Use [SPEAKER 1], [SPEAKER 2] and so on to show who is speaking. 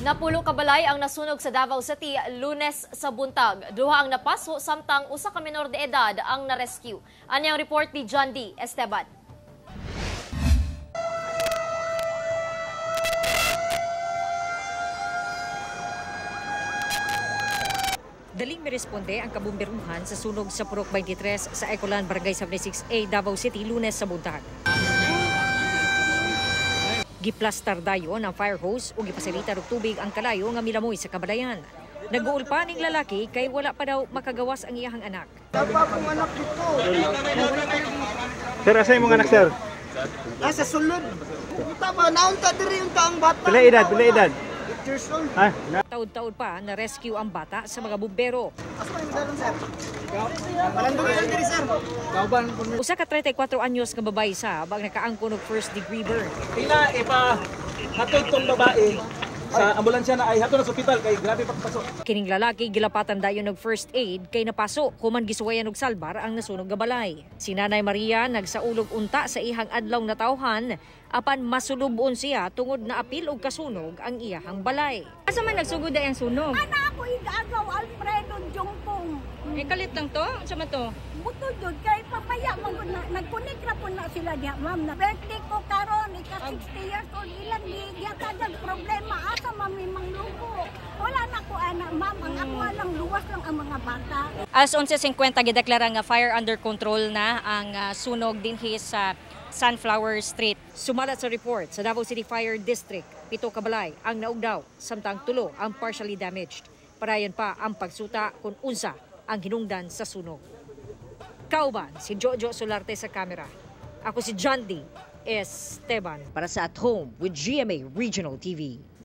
[SPEAKER 1] Napulo ka balay ang nasunog sa Davao City Lunes sa buntag. Duha ang napaso samtang usa ka menor de edad ang na-rescue. Ani ang report ni John D. Esteban.
[SPEAKER 2] Daling miresponde ang kabumberuhan sa sunog sa Purok 23 sa Ecolan, Barangay 76A, Davao City, Lunes sa buntag. Giplastar dayon ang fire hose ug gipasilita og tubig ang kalayo nga milamoy sa kabalayan. Nag-uulpa ning lalaki kay wala pa daw makagawas ang iyahang anak.
[SPEAKER 3] Tapa akong anak dito.
[SPEAKER 4] Sir, asa imong anak, sir?
[SPEAKER 3] Sa sulod. Tama, naunta diri yung taong bata.
[SPEAKER 4] Pila edad, pila edad?
[SPEAKER 3] 8 years old.
[SPEAKER 4] Ah, na
[SPEAKER 2] Taud-taud pa na rescue ang bata sa mga bumbero.
[SPEAKER 3] Asa man yung dalon, sir? Malandong lang diri, sir.
[SPEAKER 2] Usa ka 34 anyos nga babae sab ang nakaangkon og first degree burn.
[SPEAKER 5] Pila ipa hatod tong babae sa ambulansya na ay hatod na sa ospital kay grabe pagpasok.
[SPEAKER 2] Kining lalaki gilapatan dayon og first aid kay napaso human gisuwayan og salbar ang nasunog nga balay. Si Nanay Maria nagsaulog unta sa ihang adlaw na tawhan apan masulubon siya tungod na apil og kasunog ang iyahang balay.
[SPEAKER 6] Asa man nagsugod ang sunog?
[SPEAKER 7] Ana ako igagaw Alfredo Jongpong.
[SPEAKER 6] Eh kalit lang to? Unsa man to?
[SPEAKER 7] Butod jud kay papaya man gud na nagkunik ra po na sila diha, ma'am. Na birthday ko karon ika 60 years old, ilang gihatag problema, asa man mi manglubo. Wala na ko ana, ma'am, ang ako lang luwas lang ang mga bata.
[SPEAKER 6] As 11:50 gideklara nga fire under control na ang sunog dinhi sa Sunflower Street.
[SPEAKER 2] Sumalat sa report sa Davao City Fire District, 7 ka balay ang naugdaw samtang 3 ang partially damaged. Parayon pa ang pagsuta kung unsa ang hinungdan sa sunog. Kauban si Jojo Solarte sa kamera. Ako si John D. Esteban para sa At Home with GMA Regional TV.